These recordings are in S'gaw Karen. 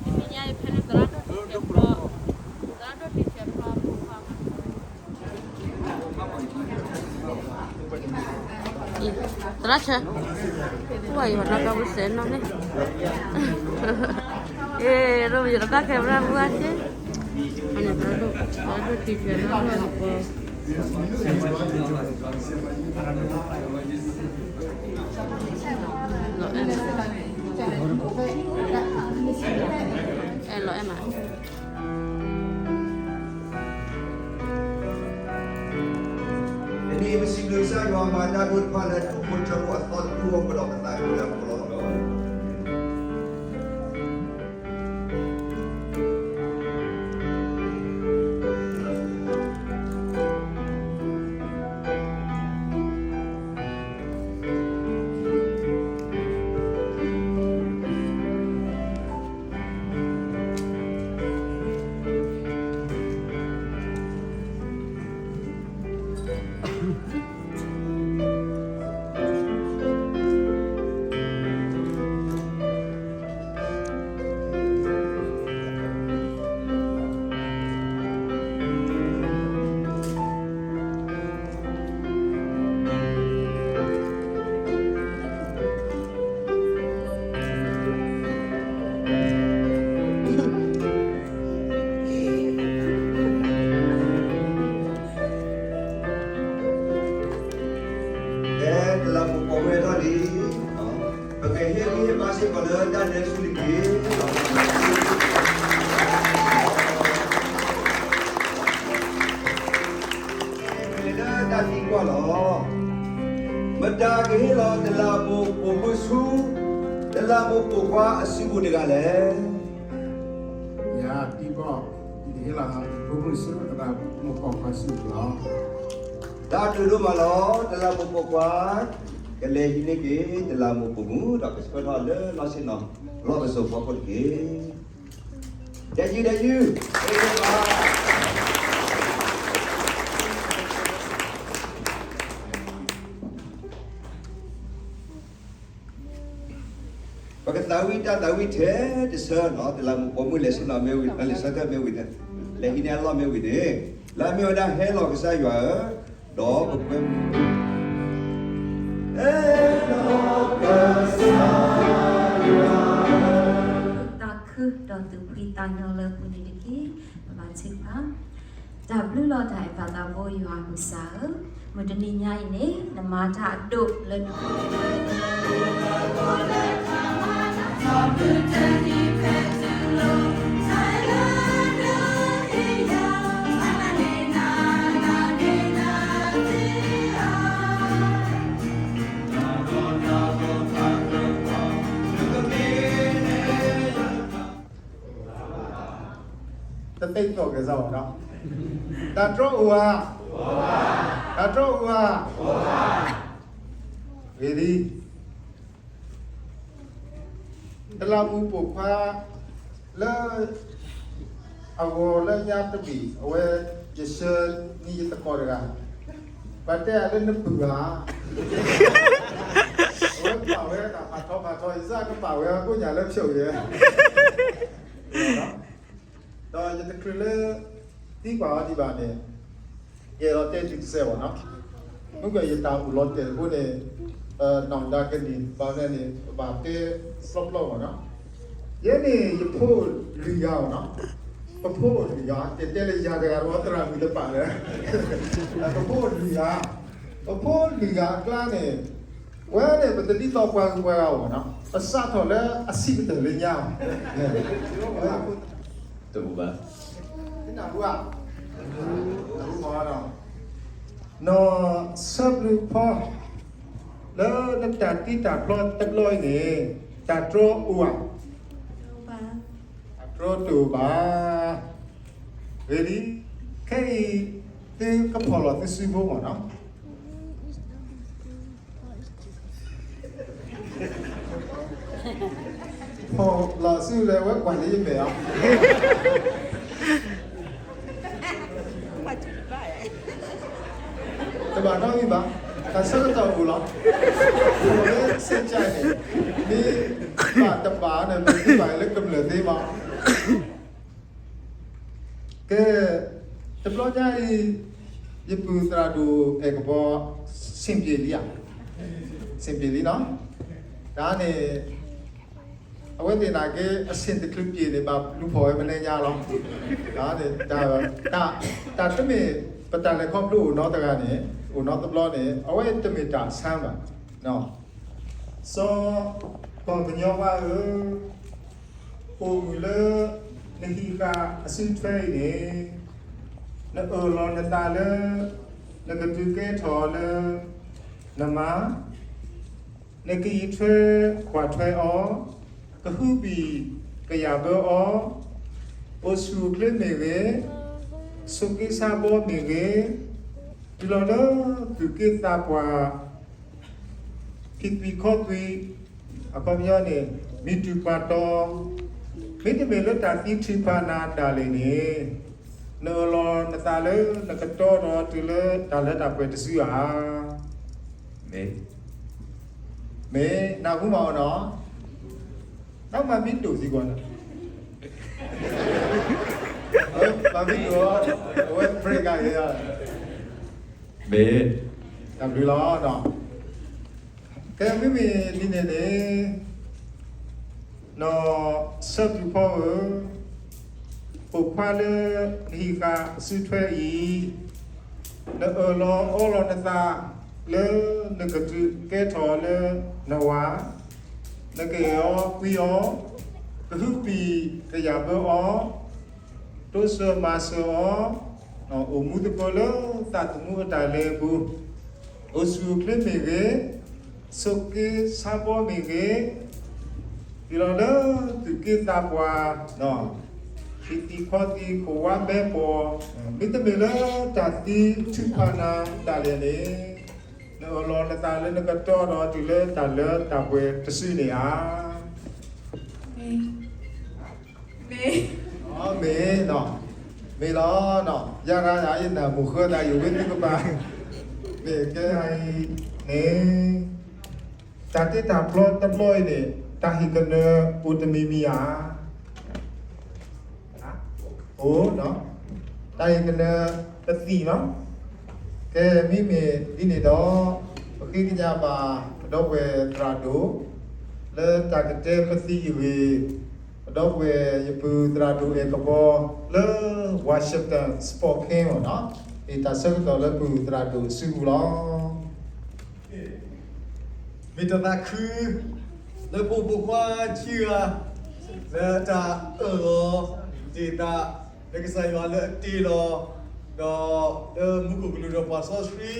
တနံၤညါအံၤဖဲန့ၣ် သရၣ်ဒိၣ်တံၢ်ဆဲးဖျီ, သရၣ်ဒိၣ်တံၢ်ဆဲးဖျီဖိခွါမး သရၣ်ဆၢ, ဝဲယၤနီၢ်ကီၢ်ပူၤစဲးနီၢ်န့ၣ်, အ့ ရိၣ်ယတဘၣ်ခဲဘၣ်မုၢ်အါဆ့, အန့ၣ် သရၣ်ဒိၣ်တံၢ်ဆဲးနီၢ်န့ၣ်, အဲၣ်လီၤအဲၣ်မး တနံၤအံၤ ပစံးဘျုးကစၢ်ယွၤမၤတၢ်ဒိၣ်တဖၣ်လၢ ဒူၣ်ဖိထၢဖိအသီတဒူၣ်အဃိဒီး ပသးခုလၢအဃိလီၤ. ကဲ တလးမူးပိာ်မုၣ်ထီၣ်လံ, ပကဟ့ၣ်ဂံၢ်ဟ့ၣ်ဘါစ့ၢ်ကီးလၢတၢ်ဒဲးဆူၣ်တက့ၢ်. မ့ၢ်လၢတၢ်သံကွၢ်လီၤ. မတၤကဟ့ၣ်လီၤတလးမူးပိာ်မုၣ်ဆူ တလးမူးပိာ်ခွါအစုပူၤတဂၤလဲၣ်. ယၤတံဘီၣ် ယဟ့ၣ်လီၤပိာ်မုၣ်ဆူတလးမူးပိာ်ခွါစုပူၤလီၤ. တၢ်ဘျုးဒိၣ်မးလီၤ. တလးမူးပိာ်ခွါ ကလဲၤဟံးန့ၢ်က့ၤ တလးမူးပိာ်မုၣ် ဒီးကဆှၢထီၣ်လၢလီၢ်ဆ့ၣ်နီၤ လီၢ်ပစိာ်ဖီခိၣ်တက့ၢ်. ဒဲယုၢ် ဒဲယုၢ် ပကသးဝံၣ်တၢ်သးဝံၣ်ထဲတဆၢနီၤ, တလးမူးပိာ်မုၣ်လဲၤဆူနီၤမ့ၢ်ဝံၤ လဲၤဆၢထၢၣ်မ့ၢ်ဝံၤန့ၣ်, လဲၤဟံးန့ၢ်အလီၢ်မ့ၢ်ဝံၤန့ၣ်, လၢအမ့ၢ်ဝဲဒၣ်ဟဲလီၤကစၢ်ယွၤဧၢ, ဒီးပကွဲမုာ် သးခုဒီးသူၣ်ဖှံသးညီလၢပူၤန့ၣ်တက့ၢ်. ပဘါထုကဖၣ်. တၢ်ဘျုးလီၤတၢ်အဲၣ်ပၢ်သးဘိယွၤအမုၢ်ဆါဧၢ, မုၢ်တနံၤညါအံၤန့ၣ် နမၤတၢ်အဒိၣ်လၢန တသ့ၣ်နီၣ်က့ၤစၢ်အီၤနီၤ, တၢ်တြီအိၣ်ဧါ, တၢ်တြီအိၣ်ဧါ, ဂ့ၤလံ. တလးမူးပိာ်ခွါ လၢ အဂီၤလၢညါတဘ့ၣ် အဝဲ ယဆှၢန့ၢ်ယသကိးတဂၤ, ပှၤတဲအီၤလၢနပုၢ်ဧါ, အဝဲပာ်ဝဲဒၣ်ဖးထီဖးထီ ယစၢ်ကပာ်ဝဲကိးညါလၢဖျိးယဲ ဒီးယတချုးလၢ သံကွၢ်အီၤဒံးဘၣ်န့ၣ်, ယအဲၣ်ဒိးတဲတစဲးဘၣ်နီၤ, မ့ၢ်ကယတၢ်အိၣ်လီၤတဲာ်အဃိန့ၣ်, နီၢ်ဒါကနံၣ်ဘၣ်န့ၣ်န့ၣ် ပဘၣ်တဲပျီပျီဘၣ်နီၤ. ယဲန့ၣ် ယဖိလွံၢ်ဂၤအီၤနီၤ, ပဖိအိၣ်လွံၢ်ဂၤ, တဲတဲလၢယၤတဂၤဒီးသရၣ်မုၣ်တပာ်လၢၤ, ပဖိအိၣ်လွံၢ်ဂၤ, ပဖိလွံၢ်ဂၤအကျါန့ၣ်, ဝဲန့ၣ် ပတဒ်သိးပှၤဂုၤပှၤဂၤအီၤနီၤ, ပစးထီၣ်လၢအဆံးကတၢၢ်လၢညါ, တအိၣ်ဘၣ်, နီၢ်ဆၢဘျုးဖီ လၢနတၢ်တ့တၢ်ဖျီတဘျီအံၤန့ၣ်, တၢ်တြီအိၣ်ဧါ, တၢ်တြီတအိၣ်ဘၣ်, ဂ့ၤလံ, ခဲအံၤ သုကဖီၣ်လီၤသုစုဖိမၢ်နီၤ. ဖီၣ်လီၤစုလၢအဝဲကွၢ်လၢယမဲာ်လီၤ. တဘၣ်နီတမံၤဘၣ်, တၢ်ဆၢကတီၢ်အိၣ်လီၤ. ဖီၣ်လၢစ့ၢ်ကီးန့ၣ်, မ့ၢ်ဘၣ်တဘၣ်န့ၣ် မ့ၢ်ဘၣ်လၢကမျၢၢ်သ့မး. ကဲ, တဘျီညါအံၤ, ယပုၢ်သရၣ်ဒိၣ်အဲၣ်ကဘီ ဆင်ပြေလံဧါ, ဆင်ပြေလံနီၤ. တၢ်န့ၣ် အဝဲသ့ၣ်နာ်က့ အဆင်တချုးပြေန့ၣ် ဘၣ်လူၤဖီၣ်ဝဲမနုၤညါလီၤ. တၢ်န့ၣ် တၢ်, တၢ်တမ့ၢ် ပတၢ်လဲၤခီဖျိအိၣ်နီတဂၤန့ၣ်, အိၣ်နီတဘျီန့ၣ် အဝဲတမ့ၢ်တၢ်ဆန်းဘၣ်. စီၤပီၣ်ကညီဝါဧၢ, အိၣ်မုာ်လၢနဟံးဃာ်အစုထွဲအံၤန့ၣ်, နအၢၣ်လီၤနသးလၢ နကဒုးကဲထီၣ်လၢနမါ, နကအံးထွဲကွၢ်ထွဲအီၤ, ကဟုကယာ်ဘၢအီၤ, အိၣ်ဆူၣ်အိၣ်ချ့မ့ၢ်ဂ့ၤ, ဆိးက့ဆါဘီမ့ၢ်ဂ့ၤ, တုၤလီၤလၢသူၣ်က့သးပှၢ် ဖံးသွံၣ်ခီသွံၣ်, အခီပညီန့ၣ် မံၤတူၢ်ပှၤတီၤ, မ့တမ့ၢ်လၢတၢ်သံထုးဖးနၤဒၣ်လဲာ်န့ၣ်, နအၢၣ်လီၤနသးလၢနကတီဒီးတုၤလၢတၢ်လၢတၢ်ပှဲၤတစုဧါ. မ့ၢ်, မ့ၢ်, နၢ်ဟူမးအီၤနီၤ, နမၤမံၤဒိၣ်စ့ၢ်ကီးန့ၣ်, မၤမံၤဒိၣ်, အဝဲ break က့ၤ, မ့ၢ်, တၢ်ဘျုးလီၤ. ကဲ မ့မ့ၢ်ဒ်န့ၣ်န့ၣ်, နီၢ်ဆၢဘျုးဖီဧၢ, ပိာ်ခွါလၢနဟံးဃာ်အစုထွဲအံၤ, နအၢၣ်လီၤအီလီၤနသးလၢနကဒုးကဲထီၣ်လၢနဝၤ, နကအၢၣ်အီၤကွံအီၤ, ကဟုကယာ်ဘၢအီၤ, တိစၢၤမၤစၢၤအီၤ, အိၣ်မူသကိးလၢသးသမူအတၢ်လဲၤအပူၤ, အိၣ်ဆူၣ်အိၣ်ချ့မ့ၢ်ဂ့ၤ, ဆိးက့ဆါဘီမ့ၢ်ဂ့ၤ, တုၤလီၤလၢသူၣ်က့သးပှၢ်, ဖံးသွံၣ်ခီသွံၣ် ခိၣ်ဝါမဲပီၤ, မ့တမ့ၢ်လၢတၢ်သံထုးဖးနၤဒၣ်လဲာ်န့ၣ်, နအၢၣ်လီၤနသးလၢနကတီဒီးတုၤလၢတၢ်လၢတၢ်ပှဲၤတစုန့ၣ်ဧါ. မ့ၢ်, မ့ၢ်, မ့ၢ်လီၤ, ယၤဂၤယၤ ယနၢ်မိၣ်ဃၢသး ယဝဲသ့ၣ်ကပၤ, မ့ၢ်ကဲအံၤန့ၣ်, တၢ်တ့တၢ်ဖျီတဘျီအံၤန့ၣ် တၢ်ဟ့ၣ်ကနၢအိၣ်တမံၤမံၤဧါ. အိၣ်, တၢ်ဟ့ၣ်ကနၢပသံၣ်လီၤ. ကဲ မ့မ့ၢ်ဒ်န့ၣ်ဒီး, ပဃ့ကညးဘၣ် ပဒီပုၢ်ဝဲၢ်သရၣ်ဒိၣ် လၢတၢ်ကတဲပသံၣ်အဂ့ၢ်, ပဒီပုၢ်ဝဲၢ်ယပုၢ်သရၣ်ဒိၣ်အဲၣ်ကဘီ လၢ Washington Spokane မၢ်နီၤ, အတၢ်ဆၢကတီၢ်လၢပုၢ်သရၣ်ဒိၣ်စုပူၤလီၤ. မ့ၢ်တၢ်သးခု လၢပှၤပိာ်ခွါခံဂၤ လၢတၢ်အၢၣ်လီၤတ့ၢ်သး လၢကစၢ်ယွၤလၢအတ့လီၤ, ဒီးလၢမူခိၣ်ကလူးဒီးပှၤစီဆှံ,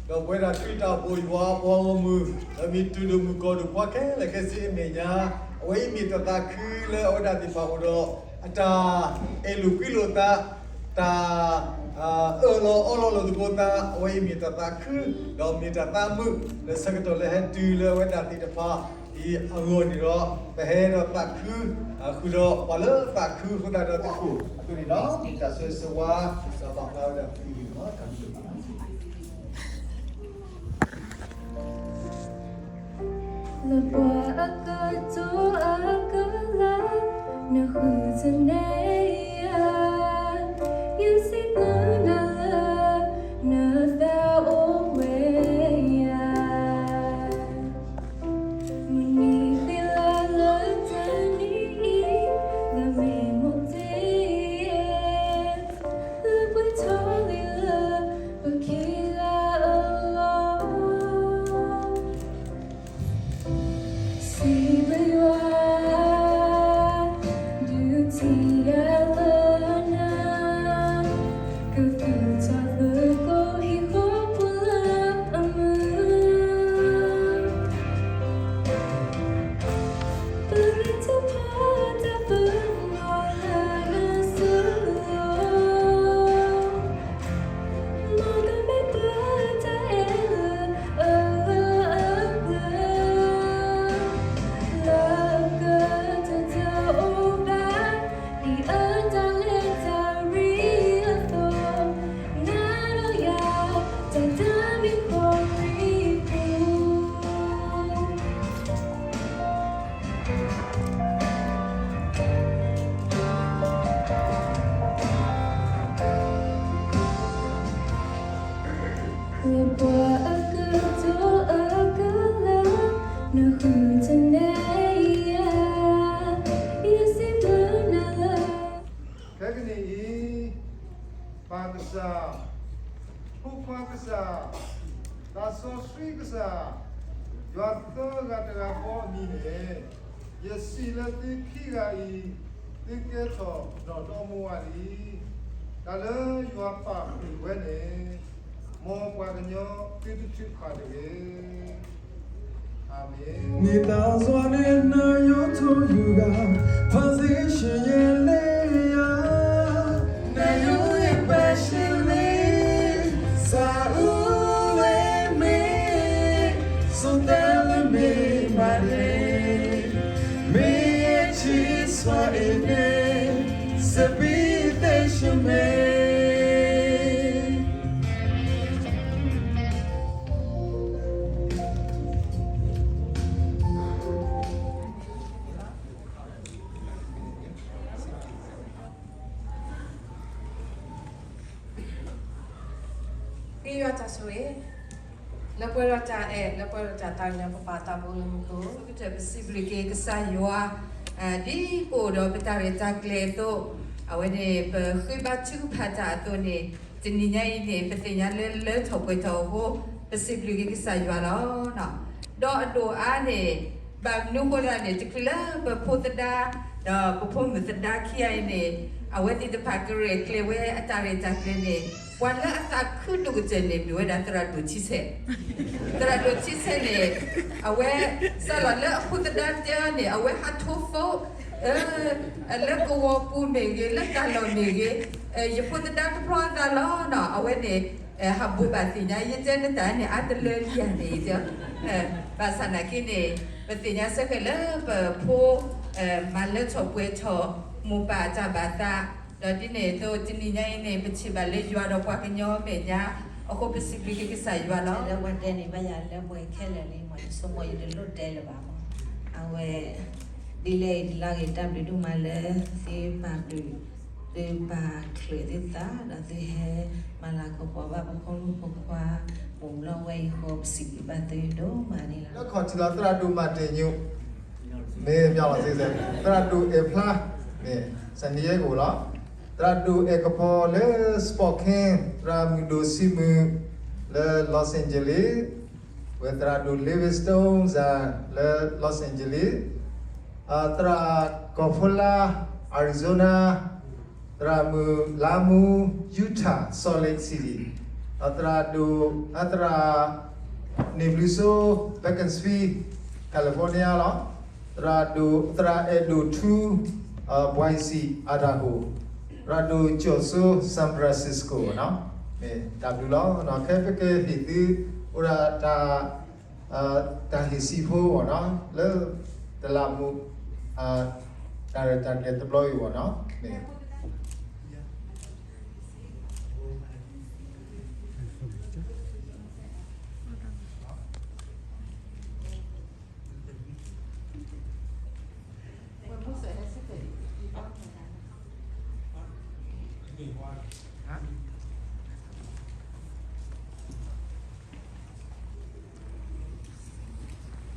ဒီးပဝဲဒၣ်ခရံာ်တၢ်ဘိၣ်ယွၤအပှၤဂီၢ်မုၢ်, ဒီးမ့ၢ်တုၤဒိၣ်မုၣ်ကီၢ်ဒိၣ်ခွါခဲလၢာ်ခဲဆ့အမဲာ်ညါ, အဝဲအံၤမ့ၢ်တၢ်သးခုလၢအဝဲဒၣ်သ့ၣ်တဖၣ်အိၣ်ဒီး အတၢ်အဲၣ်လိာ်ကွံလိာ်သး, တၢ် အၢၣ်လီၤအီလီၤလိာ်သကိးသး, အဝဲအံၤမ့ၢ်တၢ်သးခု, ဒီးမ့ၢ်တၢ်သးမုာ် လၢဆၢကတီၢ်လၢဟဲတုၤလၢအဝဲဒၣ်သ့ၣ်တဖၣ်အံၤအဂီၢ်န့ၣ်ဒီး, ပဟဲဒီးသးခု, ဃုာ်ဒီးပှၤလၢသးခုအဃိသတးဒီးသုးခိၣ်အသိးန့ၣ်ဒီး မ့ၢ်တၢ်ဆိၣ်ဂ့ၤဆိၣ်ဝါ ဒီးပာ်ဖျါဝဲဒၣ်သုးဂ့ၢ်န့ၣ်လီၤ. တၢ်ဘျုးလီၤ. လၢပှၤအကတိၤအကလၤ နဃုသန့ၤယၤ, ယစံးဘျုးနၤလၢန ကစၢ်, ဖိခွါကစၢ်, သးစီဆှံကစၢ်, ယွၤသၢဂၤတဂၤဃီအမံၤန့ၣ်, ယစံးလၢသုခံဂၤအံၤ, သုကဲထီၣ်နီၢ်ဒီမါဝၤလံ. တၢ်လၢယွၤပာ်ဃုာ်ဝဲန့ၣ်, မ်ပှၤကညီသုတထုးဖးတဂ့ၤ. အၤမ့ၣ်. န့ၣ်သးစွၤန့ၣ်နယိထီၣ်ယုၢ်ဂၤ, position ယဲလဲၣ်ယၤ, နယိယပၢ်ရှဲလဲၣ်, စးအူဝဲမ့ၢ်, စိၤတဲလၢမ့ၢ်မၤန့ၣ်, မ့ၢ်ယဆံးစွါအံၤန့ၣ်, စပံးသ့ၣ်ရှမ့ၢ် ဃ့ယွၤတၢ်ဆိၣ်ဂ့ၤ, လၢပှဲၤဒီးတၢ်အဲၣ်, လၢပှဲၤဒီးတၢ်သးကညီၤ ပပၢ်သးဘိလၢမူခိၣ်, ကတၢၢ်ပစံးဘျုးက့ၤကစၢ်ယွၤ, ဒ်ပအိၣ်ဒီးပတၢ်ရဲၣ်တၢ်ကျဲၤအသိး, အဝဲန့ၣ် ပဃ့ဘါထုကဖၣ်တၢ်အသိးန့ၣ်, တနံၤညါအံၤန့ၣ် ပသ့ၣ်ညါလၢလၢထီၣ်ပှဲၤထီၣ်အဃိ, ပစံးဘျုးက့ၤကစၢ်ယွၤလီၤ. ဒီးအဒိၣ်အါန့ၣ်, ဘၣ်မနုၤအဃိလဲၣ်န့ၣ်, တချုးလၢပဖိသဒါ, ဒီးပဖိမုၣ်သဒါခံဂၤအံၤန့ၣ်, အဝဲသ့ၣ်တဖၣ်ကရဲၣ်ကျဲၤဝဲအတၢ်ရဲၣ်တၢ်ကျဲၤန့ၣ်, ပှၤလၢအသးခုဒိၣ်ကတၢၢ်န့ၣ် မ့ၢ်ဝဲဒၣ်သရၣ်ဒိၣ်ထံဆဲး, သရၣ်ဒိၣ်ထံဆဲးန့ၣ်, အဝဲစးလီၤလၢအဖိသဒါတဲအီၤန့ၣ်, အဝဲဟးထိဖိ, လၢကဝီၤပူၤမ့ၢ်ဂ့ၤ, လၢတၢ်လီၢ်မ့ၢ်ဂ့ၤ, ယဖိသဒါတဖျီအသးလီၤနီၤ, အဝဲန့ၣ်, ဟးဘိးဘၣ်သ့ၣ်ညါ, ယတဲနတၢ်န့ၣ် အါတလၢလံဧါန့ၣ်, ဘၣ်ဆၣ်နာ်က့န့ၣ်, ပသ့ၣ်ညါစ့ၢ်ကီးလၢပဖိ, မၤလၢထီၣ်ပှဲၤထီၣ်, မိၢ်ပၢ်အတၢ်ဘၣ်သး, ဒီးဒ်န့ၣ်အသိးတနံၤညါအံၤန့ၣ်, ပထံၣ်ဘၣ်လၢယွၤဒီးပှၤကညီအမဲာ်ညါ, အဃိပစံးဘျုးက့ၤကစၢ်ယွၤလီၤ. လၢပှၤတဲန့ၣ် ဘၣ်ယၤလၢပှဲၤခဲလၢာ်လံမး, ယဆိကမိၣ်ယတလိၣ်တဲလၢၤဘၣ်မး, အဝဲ, ဒ်လဲၣ်ဒ်လဲၣ်ဂ့ၤ, တၢ်ဘျုးဒိၣ်မးလၢ, သုပာ်ဘျုး, သုပာ်ချုးသုသး, ဒီးသုဟဲ, မၤလၤကပီၤဘၣ်ပဖိမုၣ်ဖိခွါ, မုၢ်လီၤဝဲအံၤဃီပစံးဘျုးဘၣ်သုဒိၣ်မးန့ၣ်လီၤ. လၢခီၣ်ထံးလီၤသရၣ်ဒိၣ်မၤတ့ၢ်ညိ, မ့ၢ်မ့ၢ်လီၤသ့, သရၣ်ဒိၣ်အဲၣ်ဖျါ, မ့ၢ်, စနံယဲကအိၣ်လီၤ, သရၣ်ဒိၣ်အဲၣ်ကပီၤလၢ Spokane, သရၣ်မုၢ်ဒိၣ်ဆံမုၢ်, လၢ Los Angeles, ဝဲသရၣ်ဒိၣ် Livingstone စၢ်, လၢ Los Angeles, သရၣ်ကီၢ်ဖိလါ, Arizona, သရၣ်မုၣ်လါမူ, Utah, Salt Lake City, ဒီးသရၣ်ဒိၣ်, သရၣ်, န့ၢ်ဘျုးစိ, Beaconsfield, California လီၤ, သရၣ်ဒိၣ်, သရၣ်အဲၣ်ဒိၣ်ထူ, Boise, Idaho, သရၣ်ဒိၣ်ကၠီၣ်စိ, San Francisco နီၤ, မ့ၢ်တၢ်ဘျုးလီၤ, ခဲပကဟ့ၣ်သု, အိၣ်ဒၣ်တၢ် တၢ်ဟ့ၣ်စံးဖိအဂီၢ်နီၤ, လၢတလးမူး, တၢ်ရဲၣ်တၢ်ကျဲၤတဘျီအံၤအဂီၢ်နီၤ, မ့ၢ်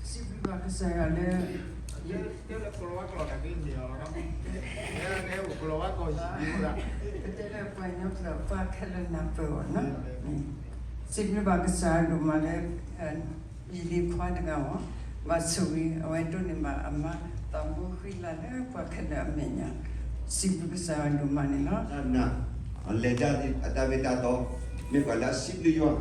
စံးဘျုးဘၣ်ကစၢ်ယွၤလၢ, တဲလၢပှၤကညီကျိာ်ပှၤခဲလၢာ်နၢ်ပၢၢ်အီၤနီၤ, စံးဘျုးဘၣ်ကစၢ်ယွၤဒိၣ်မးလၢ ယလံၤခွါတဂၤအံၤ, ဘၣ်ဆိၣ်ဂ့ၤ အဝဲဒိးန့ၢ်ဘၣ်အမါ သးဘိဃံလၤလၢပှၤခဲလၢာ်အမဲာ်ညါ, စံးဘျုးကစၢ်ယွၤဒိၣ်မးန့ၣ်လီၤ. အလဲၤတၢ်အတၢ်မ့ၢ်တၢ်တီ, မ့ၢ်ပှၤလၢအစံးဘျုးယွၤ,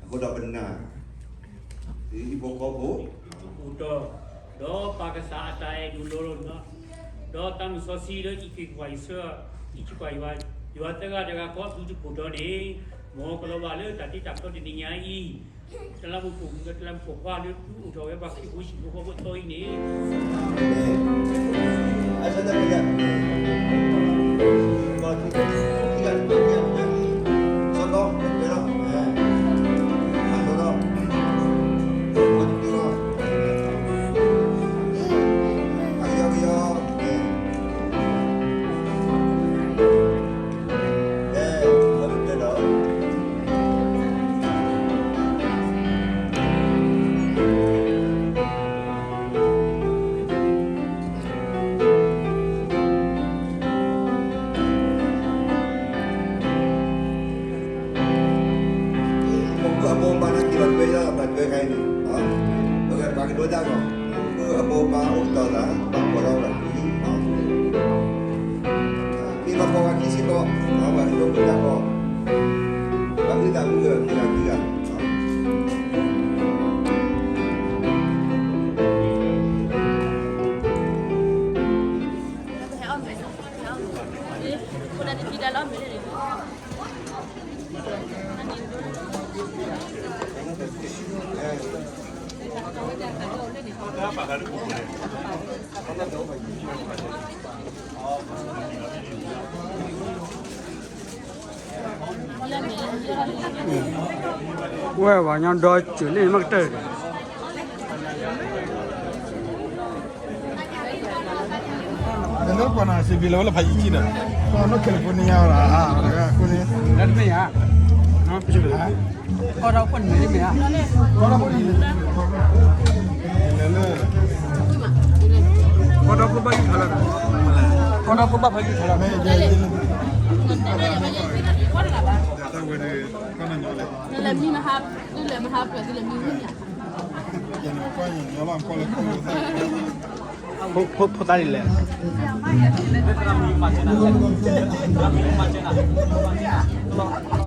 အဃိဒီးပနာ်, ဟံၣ်ဖိဃီဖိ ဒီးပၢ်ကစၢ်အတၢ်အဲၣ်ဒိၣ်လီၤလီၤနီၤ, ဒီးတၢ်မုၢ်စီဆှံလၢအံးထွဲကွၢ်အံးဆၢ, အံးထွဲကွၢ်ယွၤ, ယွၤသၢဂၤတဂၤဃီအဘျုးတဖှိၣ်ဒီးန့ၣ်, မ်ကလီၤဘၣ်လၢတၢ်တ့တၢ်ဖျီတနံၤညါအံၤ, တလးမူးဖိး, တလးမူးဖိခွါလၢဒုးအိၣ်ထီၣ်ဝဲပှၤဟံၣ်ဖိဃီဖိအသီအံၤန့ၣ်, အဆၢတၢ်တဂၤ, စီၤကီး, ပှဲၤလီၤ, မၤလိာ်လီၤ, ပှၤတပျုာ်လီၤ, အကယီကယီ, ကီၢ်ဝဲခံဆံကီၢ်, ဘၣ်ဒိပတၢ်ကီၢ်, ဘၣ်အုၣ်သးမုၢ်ဂၢၢ် မုၢ်ဂၢၢ်ခံဂၤ, ဝဲပှၤကညီဒီစၢၤလံမ့ၢ်ကတၢၢ်, လၢပှၤနၤစံးဘံလီၤဝဲလၢဖးယံာ်ကံဒီး, ပှၤနီၢ် California လီၤ, အဃိန့ၣ်, လၢတမ့ၢ်ဧါ, ကီၢ်ဒီဖိန့ၣ်မ့ၢ်ဧါ, ကီၢ်ဒီဖိန့ၣ်, ကီၢ်ဒီဖိဘၣ်ယုၢ်ထီၣ်လီၤ, ကီၢ်ဒီဖိဘၣ်ဖးယုၢ်ထီၣ်လီၤ, တၢ်ဝဲန့ၣ်, ကီၢ်နညီလဲၣ်, လဲၤမဟါ, လဲၤမဟါပှဲၤသုလဲၤမံမ့ၢ်ဧါ, ဖိသၣ်ဒ်လဲၣ်